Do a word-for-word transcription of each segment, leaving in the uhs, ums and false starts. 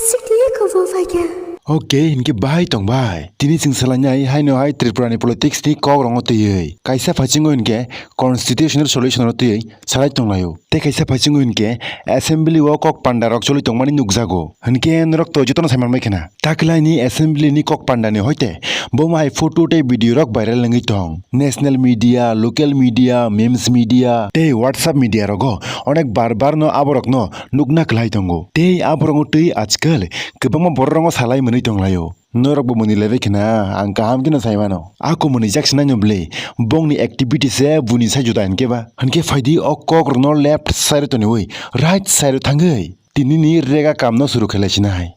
Siktiye kubo phaikha. Okay, hinkhe bahai tong bai. Tini chwng salainai haino hai Tripura ni politics ni kok rong o twiwi. Kaisa phaiching o hinkhe constitutional solution o twiwi salai tonglaio. Tei kaisa phaiching o hinkhe assembly o kok panda rok choli tongmani nukjago. Hinkhe norok to jotono saiman bai khna. Taklaini assembly ni kok panda ni hoite bo hai photo tei video rok viral wngwi tong. National media, local media, memes media tei WhatsApp media rogo onek bar bar no aborok no nukna kwlai tongo. Tei aborok no twi ajkal kwbangma borok rok no salai mwnwi tonglaio. Norok bo mwnwi laibai khna ang kaham kheno sai mano. Ako mwnwi jak sinai no bwle bongni activity se buni sai juda hinkhe ba. Hinkhe phaidi o kok rok no left side o toniwi right side o thangwi. Tini ni rega kam no suru khelai sinai.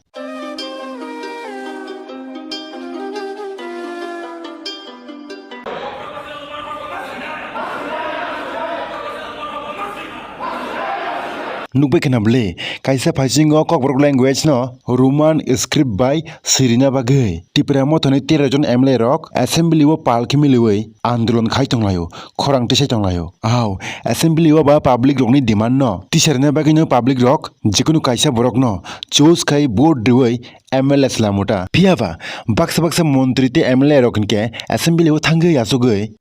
Nukbai khna bwle kaisa phaisingo Kokborok language no Roman script bai swirina bagwi Tipra Mothani tero jon M L A rok assembly o pal khe miliwi andolon khai tonglaio, khorang tisai tonglaio. Au, assembly o ba public rokni demand no tisarina bagwino public rok jikunu kaisa borokno choose khai vote riwi M L A swlamuta. Phiyaba baksa baksa montri tei M L A rok hinkhe assembly o thangwi achugwi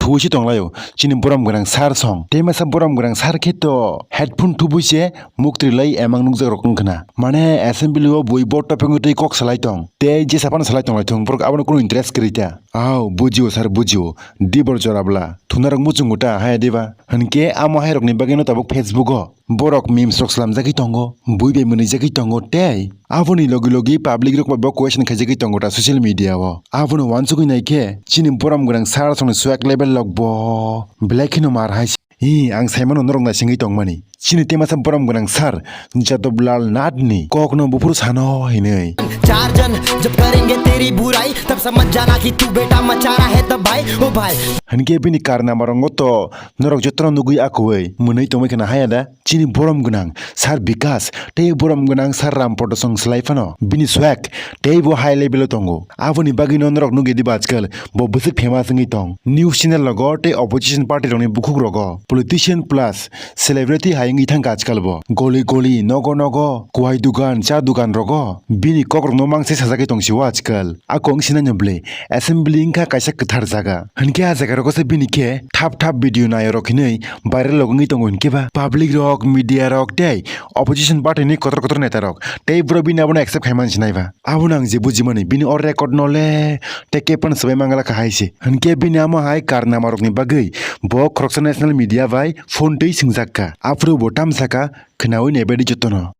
thuwi se tonglaio chini borom gwnang sir song. Tei masa borom gwnang sir khe to headphone thubui se muktri lai emang nukjak rok wng khna. Mane assembly o bui bo topengwi tei kok salai tong. Tei jesa phano salai tong lai thung, borok abono kunu interest kwrwi ta. Au, bujio sir, bujio. Dibor jora bwla. Thuna rok muchungo ta, haya diba? Hinkhe amo hai rokni bagwino tabuk Facebook o borok memes rok slamjagwi tongo, bui bai mwnwijagwi tongo tei aboni logi logi public rok bai bo question khaijagwi tongo ta social media o. Abono uansugwi naikhe chini borom gwnang sir songni swag level rok bo belai kheno mar hai se. Hi, ang saimano norok naisingwi tongmani. Chini tei masa borom gwnang sir Jadab Lal Nath ni kokno buphuru sano hinwi. चार जन जब करेंगे तेरी बुराई, तब समझ जाना कि तू बेटा मचा रहा है तबाही, ओ भाई। Hinkhe bini karnama rongo to norok jotono nugwi akoi mwnwi tongwi khna haya da. Chini borom gwnang sir Bikas tei borom gwnang sir Ram Poto song swlai phano bini swag tei bo high level o tongo. Aboni bagwino norok nugwi diba ajkal bo bwswk famous wngwi tong. News channel rogo tei opposition party rokni bukhuk rogo politician plus celebrity hai wngwi thangkha ajkal bo. Goli goli, nogo nogo, kuai dugan, cha dugan rogo bini kok rokno mangse sajagwi tongsio ajkal. Ako wng sinai no bwle assembly wngkha kaisa kwthar jaga. Hinkhe ah jaga rogo se bini khe thap thap video nayo rok hinwi viral rok wngwi tongo hinkhe ba public rok, media rok tei opposition party ni kotor kotor neta rok tei borok bini abono accept khai man sinai ba. Abono ang je bujimani bini o record no le tei khe phano swbai mangala kha hai se. Hinkhe bini amo hai karnama rokni bagwi bo khoroksa national media bai phone twi swngjak kha. Aphuru bo tamsa kha khnaui naibaidi jotono.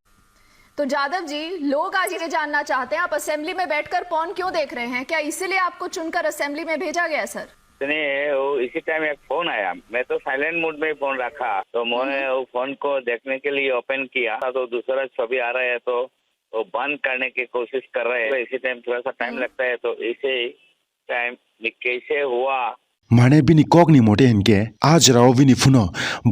तो जाधव जी, लोग आज ये जानना चाहते हैं, आप असेंबली में बैठकर पॉर्न क्यों देख रहे हैं? क्या इसीलिए आपको चुनकर असेंबली में भेजा गया, सर? नहीं, वो इसी टाइम एक फोन आया, मैं तो साइलेंट मोड में ही फोन रखा, तो मैंने हम्म। वो फोन को देखने के लिए ओपन किया, तो दूसरा छवि आ रहा है, तो वो बंद करने की कोशिश कर रहे हैं। तो इसी टाइम थोड़ा सा टाइम हम्म। लगता है, तो इसे टाइम कैसे हुआ? Mane bini kokni mote hinkhe, ah jorao bini phuno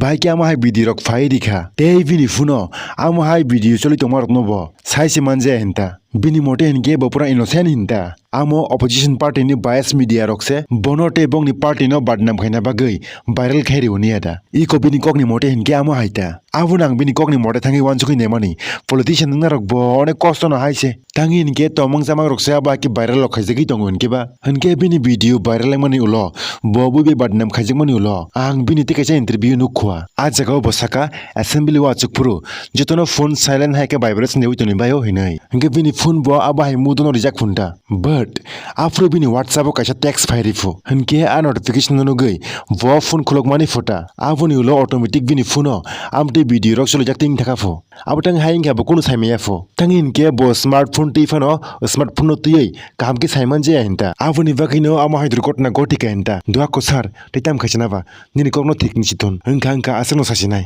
bai khe amo hai video rok phai rikha. Tei bini phuno amo hai video choli tongma rokno bo sai se manjaya hinta. Bini mote hinkhe bo pura innocent hinta. Amo opposition party ni bias media rok se bono tei bongni party no badnam khaina bagwi viral khai rio niya da. Iko bini kokni mote hinkhe amo hai ta. Abono ang bini kokni mote thangwi uansukwi naimani. Politician wngna rok bo onek kosto no hai se. Tangwi hinkhe tomang chamang rok se abo hai khe viral rok khaijagwi tongo hinkhe ba. Hinkhe bini video viral wngmani ulo bo bui bai badnam khaijakmani ulo ang bini tei kaisa interview nuk khua. Ah jagao bo saka assembly o achuk phuru jotono phone silent hai khe vibration deui toni bai o hinwi. Hinkhe bini phone bo abo hai mudono rijak phunta. But aphuru bini WhatsApp o kaisa text phai riphu. Hinkhe a notification no nugwi bo phone khulokmani phuta. Aboni ulo automatic bini phone o amtwi video rok cholijakti wngthakha phu. Abo tang hai wngkha bo kunu saimaya phu. Tang hinkhe bo smartphone twi phano smartphone no twiwi kaham khe saimanjaya hinta. Aboni bagwino amo hai durgotna ghotika hinta. Duha kwsar tei tam khaisana ba nini kokno thik ni chithun. Wngkha wngkha aswkno sasinai.